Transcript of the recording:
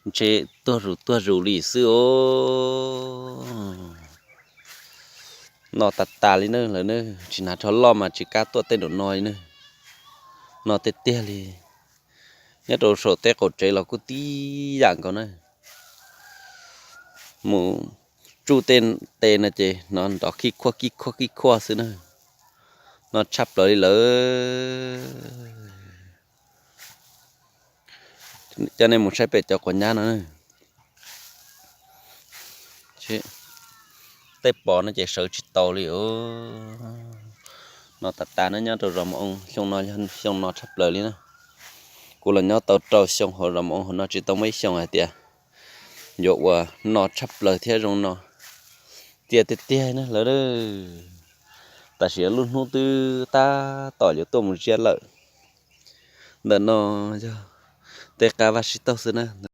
Ntshe tuag zus tuag zus li xwb os. No tas tas li na lawm na, tsis hnav rho loj mas tsis kam tuaj tej nraum no li na. No tiag tiag li, nyob rau saum tej qaum tsev los kuj tib yam nkaus na. Mus tsuj tej tes no ces no nrov khib khuaj khib khuaj khib khuaj xwb na. No tshaj plaws li lawm. Coj nej mus saib pem cov quav nyab no. Tej pos no ces sawv tsis tau li os. No tas tas na, nyob rau zos Mos Oo xyoo no, xyoo no tshaj plaws li na. Kuv los nyob tau rau xyoo hauv zos Mos Oo hauv no tsis tau muaj ib xyoo hais tias yuav ua no tshaj plaws thiab zoo no. Tiag tiag tiag na lawm. Tam sim no lub hnub twb tab tom yuav tuaj mus ziab lawm. Ntawm no yog tej qab vaj sib taug xwb na.